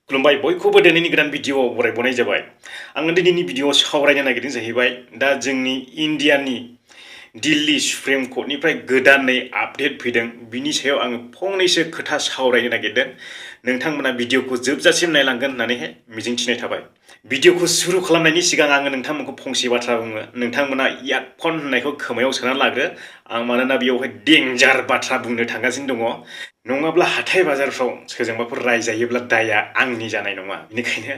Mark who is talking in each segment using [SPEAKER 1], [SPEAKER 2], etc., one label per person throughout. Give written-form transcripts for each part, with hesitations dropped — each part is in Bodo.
[SPEAKER 1] खुलुमबाय बयखौबो दिनैनि गोदान भिडिअआव बरायबावनाय जाबाय। आं दिनैनि भिडिअआव सावरायनो नागिरदों जाहैबाय दा जोंनि इन्डियानि दिल्ली सुप्रिम कर्टनिफ्राय गोदानै आपडेट फैदों बिनि सायाव आं फंनैसो खोथा सावरायनो नागिरदों। नोंथांमोना भिडिअखौ जोबजासिम नायलांगोन होननानैहाय मिजिंथिनाय थाबाय। भिडिअखौ शुरु खालामनायनि सिगां आङो नोंथांमोनखौ फंसे बाथ्रा बुङो। नोंथांमोना इयारफन होननायखौ खोमायाव सोनानै लाग्रो। आं मानोना बेयावहाय डेन्जार बाथ्रा बुंनो थांगासिनो दङ। नङाब्ला हाथाय बाजारफ्राव सोरजोंबाफोर रायजायोब्ला दाया आंनि जानाय नङा। बेनिखायनो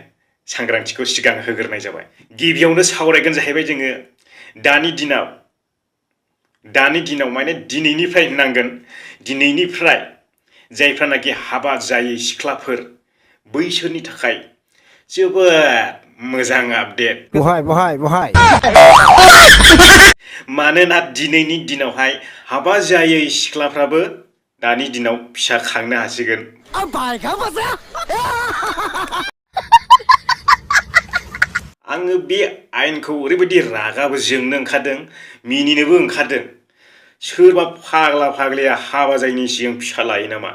[SPEAKER 1] सांग्रांथिखौ सिगां होग्रोनाय जाबाय। गिबियावनो सावरायगोन जाहैबाय जोङो दानि दिनाव माने दिनैनिफ्राय होननांगोन। दिनैनिफ्राय जायफ्रानाखि हाबा जायै सिख्लाफोर बैसोरनि थाखाय जोबोद मोजां आपडेट।
[SPEAKER 2] बहाय
[SPEAKER 1] मानोना दिनैनि दिनावहाय हाबा जायै सिख्लाफ्राबो दानि दिनाव फिसा खांनो हासिगोन। आङो बे आयेनखौ ओरैबायदि रागाबो जोंनो ओंखारदों, मिनिनोबो ओंखारदों। सोरबा फाग्ला फाग्लिया हाबा जायैनि सिगां फिसा लायो नामा?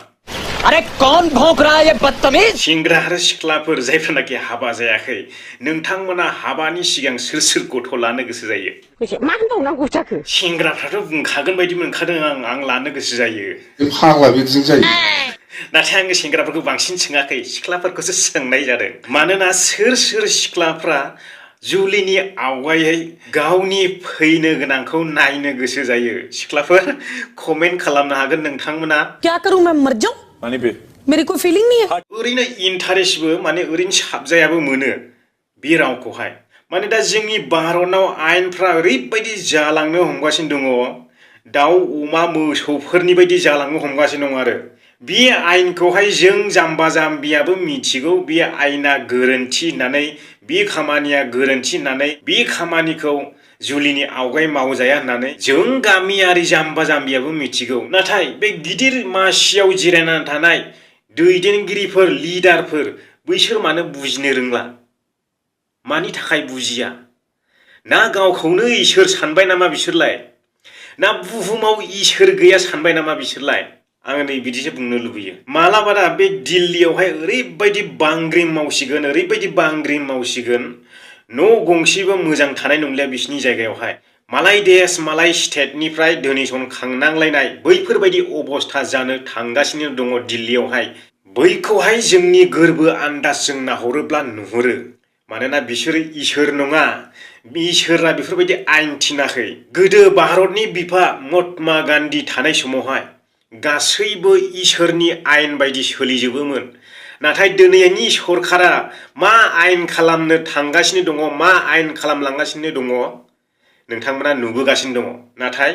[SPEAKER 2] अरे कौन भौंक रहा है ये बदतमीज?
[SPEAKER 1] सेंग्रा आरो सिख्लाफोर जायफ्रानाखि हाबा जायाखै, नोंथांमोना हाबानि सिगां सोर गथ' लानो गोसो जायो?
[SPEAKER 2] मा होनबावनांगौ जाखो?
[SPEAKER 1] सेंग्राफ्राथ' बुंखागोन बायदि मोनखादों आं लानो गोसो जायो।
[SPEAKER 3] फाग्ला बिदिजों जायो।
[SPEAKER 1] नाथाय आङो सेंग्राफोरखौ बांसिन सोङाखै, सिख्लाफोरखौसो सोंनाय जादों। मानोना सोर सिख्लाफ्रा जुलिनि आवगायै गावनि फैनो गोनांखौ नायनो गोसो जायो? सिख्लाफोर कमेन्ट खालामनो हागोन नोंथांमोना।
[SPEAKER 4] क्या करूं मैं मर जाऊं? मेरी कोई फीलिंग नहीं है।
[SPEAKER 1] ओरैनो इन्टारेस्टबो माने ओरैनो साबजायाबो मोनो बे रावखौहाय। माने दा जोंनि भारतनाव आयेनफ्रा ओरैबायदि जालांनो हमगासिनो दङ, दाउ अमा मोसौफोरनि बायदि जालांनो हमगासिनो दङ। आरो बे आयेनखौहाय जों जाम्बा जाम्बियाबो मिथिगौ बे आयेना गोरोन्थि होननानै, बे खामानिया गोरोन्थि होननानै, बे खामानिखौ जुलिनि आवगाय मावजाया होननानै जों गामियारि जाम्बा जाम्बियाबो मिथिगौ। नाथाय बे गिदिर मासियाव जिरायनानै थानाय दैदेनगिरिफोर, लिडारफोर बैसोर मानो बुजिनो रोंला? मानि थाखाय बुजिया? ना गावखौनो इसोर सानबाय नामा बिसोरलाय? ना बुहुमाव इसोर गैया सानबाय नामा बिसोरलाय? आङो नै बिदिसो बुंनो लुबैयो। मालाबादा बे दिल्लीयावहाय ओरैबायदि बांग्रिं मावसिगोन, न' गंसेबो मोजां थानाय नंलिया बिसिनि जायगायावहाय। मालाय देश मालाय स्टेटनिफ्राय डोनेसन खांनांलायनाय बैफोरबायदि अबस्था जानो थांगासिनो दङ दिल्लीयावहाय। बैखौहाय जोंनि गोरबो आन्दाजजों नाहरोब्ला नुहुरो। मानोना बिसोरो इसोर नङा, इसोरा बेफोरबायदि आयेन थिनाखै। गोदो भारतनि बिफा महात्मा गान्धी थानाय समावहाय गासैबो इसोरनि आयेन बायदि सोलिजोबोमोन। नाथाय दिनैनि सरकारा मा आयेन खालामनो थांगासिनो दङ, मा आयेन खालामलांगासिनो दङ नोंथांमोना नुबोगासिनो दङ। नाथाय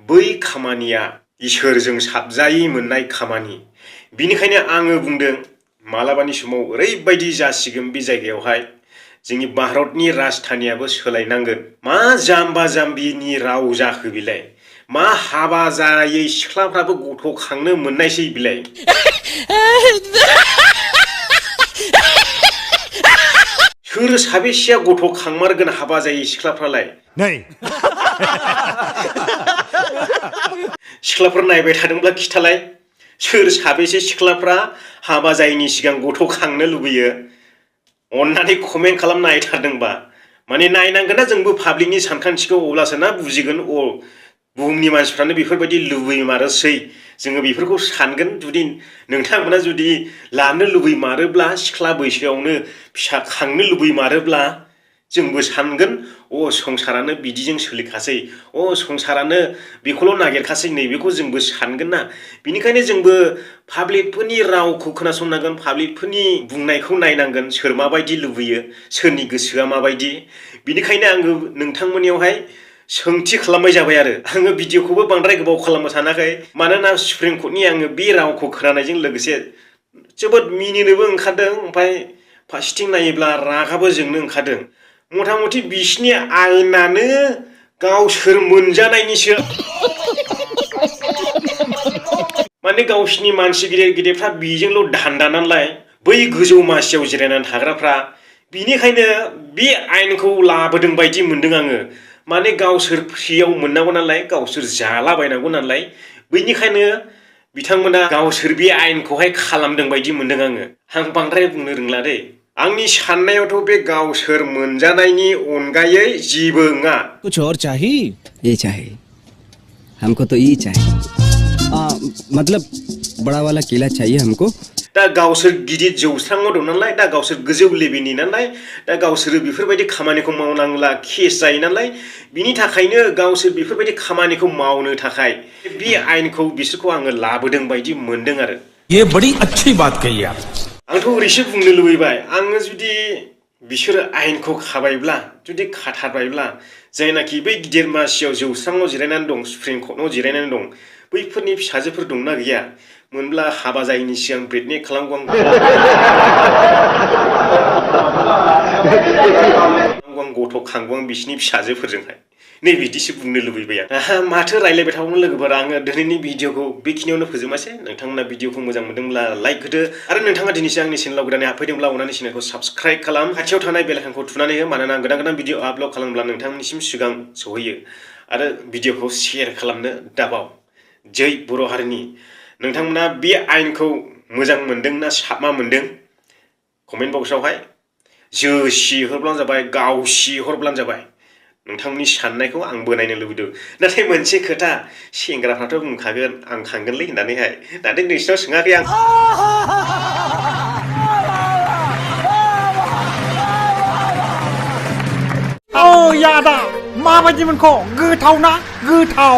[SPEAKER 1] बै खामानिया इसोरजों साबजायै मोननाय खामानि। बिनिखायनो आङो बुंदों मालाबानि समाव ओरैबायदि जासिगोन बे जायगायावहाय जोंनि भारतनि राजधानियाबो सोलायनांगोन। मा जाम्बा जाम्बिनि राव जाखो बिलाय? मा हाबा जायै सिख्लाफ्राबो गथ' खांनो मोननायसै बिलाय? सोर साबेसेया गथ' खांमारगोन हाबा जायै सिख्लाफ्रालाय? सिख्लाफोर नायबाय थादोंब्ला खिथालाय, सोर साबेसे सिख्लाफ्रा हाबा जायैनि सिगां गथ' खांनो लुबैयो? अन्नानै कमेन्ट खालामना नायथारदोंबा। माने नायनांगोन ना जोंबो पाब्लिकनि सानखान्थिखौ, अब्लासो ना बुजिगोन। बुहुमनि मानसिफ्रानो बेफोरबायदि लुबैमारोसै, जोङो बेफोरखौ सानगोन। जुदि नोंथांमोना जुदि लानो लुबैमारोब्ला, सिख्ला बैसोआवनो फिसा खांनो लुबैमारोब्ला जोंबो सानगोन, संसारानो बिदिजों सोलिखासै, संसारानो बेखौल' नागिरखासै, नैबेखौ जोंबो सानगोन ना। बिनिखायनो जोंबो पाब्लिकफोरनि रावखौ खोनासंनांगोन, पाब्लिकफोरनि बुंनायखौ नायनांगोन, सोर माबायदि लुबैयो, सोरनि गोसोआ माबायदि। बिनिखायनो आङो नोंथांमोननियावहाय सोंथि खालामनाय जाबाय। आरो आङो भिडिअखौबो बांद्राय गोबाव खालामनो सानाखै, मानोना सुप्रिम कर्टनि आङो बे रावखौ खोनानायजों लोगोसे जोबोद मिनिनोबो ओंखारदों, ओमफ्राय फारसेथिं नायोब्ला रागाबो जोंनो ओंखारदों। मथा मथि बिसिनि आयेनानो गावसोर मोनजानायनिसो। माने गावसिनि मानसि गिदिरफ्रा बेजोंल' धान्दा नालाय, बै गोजौ मासियाव जिरायनानै थाग्राफ्रा। बिनिखायनो बे आयेनखौ लाबोदों बायदि मोनदों आङो। माने गावसोर फ्रियाव मोननांगौ नालाय, गावसोर जालाबायनांगौ नालाय, बेनिखायनो बिथांमोना गावसोर बे आयेनखौहाय खालामदों बायदि मोनदों आं बांद्राय बुंनो रोंला दे आंनि साननायावथ' बे गावसोर मोनजानायनि अनगायै जेबो नङा
[SPEAKER 2] कुछ और चाहिए
[SPEAKER 3] ये चाहिए हमको तो ये चाहिए मतलब बड़ा वाला केला चाहिए हमको
[SPEAKER 1] दा गावसोर गिदिर जौस्राङाव दं नालाय दा गावसोर गोजौ लेभेलनि नालाय दा गावसोर बेफोरबायदि खामानिखौ मावनांला केस जायो नालाय बिनि थाखायनो गावसोर बेफोरबायदि खामानिखौ मावनो थाखाय बे आयेनखौ बिसोरखौ आङो लाबोदों बायदि मोनदों आरो
[SPEAKER 2] ये बड़ी अच्छी बात कही आप
[SPEAKER 1] आंथ' ओरैसो बुंनो लुबैबाय आङो जुदि बिसोरो आयेनखौ खाबायब्ला जुदि खाथारबायब्ला जायनाखि बै गिदिर मासियाव जौस्राङाव जिरायनानै दं सुप्रिम कर्टआव जिरायनानै दं बैफोरनि फिसाजोफोर दंना गैया मोनब्ला हाबा जायैनि सिगां ब्रेडनेट खालामगौ आं गथ' खांगौ आं बिसिनि फिसाजोफोरजोंहाय नै बिदिसो बुंनो लुबैबाय आं माथो रायलायबाय थाबावनो लोगोफोर आङो दिनैनि भिडिअखौ बेखिनियावनो फोजोबनोसै नोंथांमोना भिडिअखौ मोजां मोनदोंब्ला लाइक होदो आरो नोंथाङा दिनैसो आंनि चेनेलाव गोदानै हाबफैदोंब्ला अननानै चेनेलखौ साबस्क्राइब खालाम खाथियाव थानाय बेल आइकनखौ थुनानै हो मानोना गोदान भिडिअ आपल'ड खालामब्ला नोंथांनिसिम सिगां सौहैयो आरो भिडिअखौ शेयार खालामनो दाबाव जै बर' हारिनि नोंथांमोना बे आयेनखौ मोजां मोनदों ना साबमा मोनदों कमेन्ट बक्सआवहाय जोसि हरब्लानो जाबाय गावसि हरब्लानो जाबाय नोंथांनि साननायखौ आंबो नायनो लुबैदों नाथाय मोनसे खोथा सेंग्राफ्राथ' बुंखागोन आं खांगोनलै होननानैहाय नाथाय नोंसिनाव सोङाखै आं
[SPEAKER 2] यादा माबायदि मोनखो गोथाव ना गोथाव